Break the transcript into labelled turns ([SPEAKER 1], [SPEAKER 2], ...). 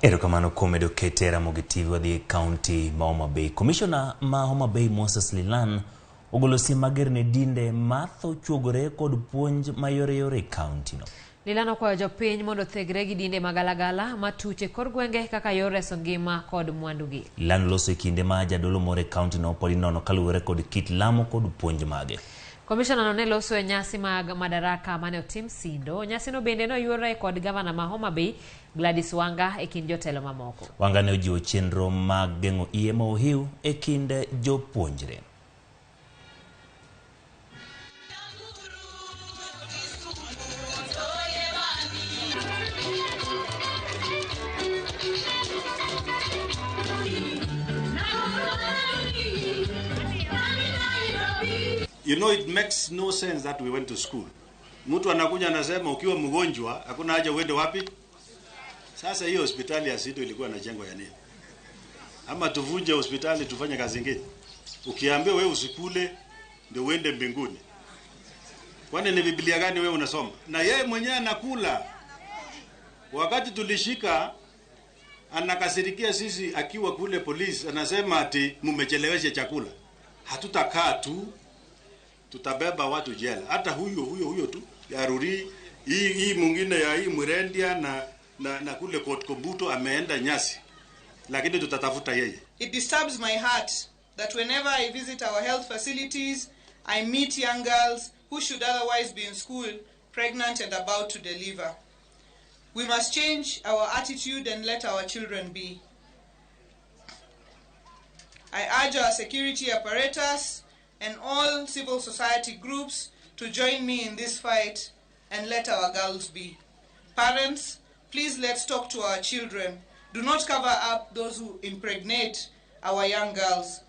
[SPEAKER 1] Erokamano kuom medo kete Ramogi TV. Wadhi e kaunti ma Homa Bay. Komishona ma Homa Bay Moses Lilan ogolo siem mager ne dinde matho chuogore kod puonj mayoreyore e kaunti no.
[SPEAKER 2] Lilan okwayo jopiny mondo othegre gi dinde magalagala matuch e kor gwenge kaka yor reso ngima kod mwandugi.
[SPEAKER 1] Lilan loso e kinde ma jadolo moro e kaunti no pod inono kaluwore kod kit lamo kod puonj mage.
[SPEAKER 2] Komishona no ne loso e nyasi mag Madaraka mane otim Sindo. Nyasino bende noyuore kod gavana ma Homa Bay Gladys Wanga e kind jotelo mamoko.
[SPEAKER 1] Wanga ne ojiwo chenro mag geng'o iye ma ohiw e kind jopuonjre.
[SPEAKER 3] You know, it makes no sense that we went to school. Mtu anakuja anasema ukiwa mgonjwa hakuna haja uende wapi? Sasa hiyo hospitali ya Sido ilikuwa inajengwa ya nini? Ama tuvunje hospitali tufanye kazi ingine? Ukiambiwa wewe usikule ndio uende mbinguni. Kwani ni Biblia gani wewe unasoma? Na yeye mwenyewe anakula. Wakati tulishika anakasirikia sisi akiwa kule polisi, anasema ati mumechelewesha chakula. Hatutakaa tu, tutabeba watu jela. Hata huyo huyo huyo tu ya Ruri, hii mwingine ya hii Murendia na kule Port Kobuto ameenda nyasi, lakini tutatafuta yeye.
[SPEAKER 4] It disturbs my heart that whenever I visit our health facilities, I meet young girls who should otherwise be in school, pregnant and about to deliver. We must change our attitude and let our children be. I urge our security apparatus and all civil society groups to join me in this fight and let our girls be. Parents, please let's talk to our children. Do not cover up those who impregnate our young girls.